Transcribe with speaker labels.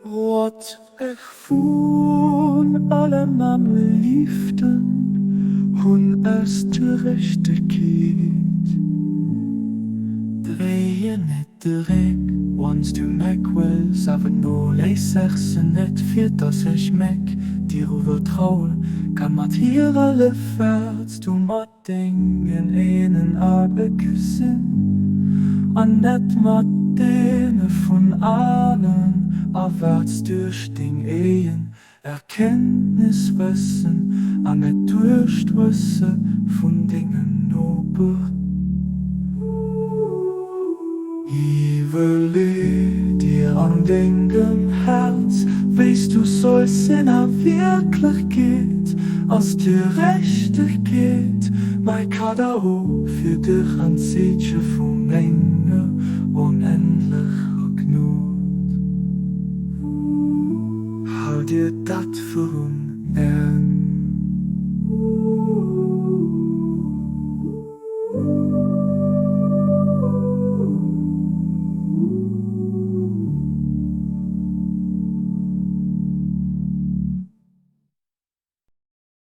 Speaker 1: Wat ech vun allem am léiften hunn ass d'Gerechtegkeet. Dréi net de Réck, wann s du mech wëlls, awer noléiss ech se net, fir dass ech mech dir uvertraue kann. Mat hirer Léif wäerts du mat dengen eenen Ae gesinn, an net mat deene vun aneren, a wäerts duerch deng eegen Erkenntnis wëssen, an net duerch d'Wësse vun dengen Noper. Iwwerlee dir an dengem Häerz, wéi s du solls sinn a Wierklechkeet ass d'Gerechtegkeet mäi Cadeau fir dech an d'Zeeche vu menger onendlecher Gnod. Hal dir dat virun Aen.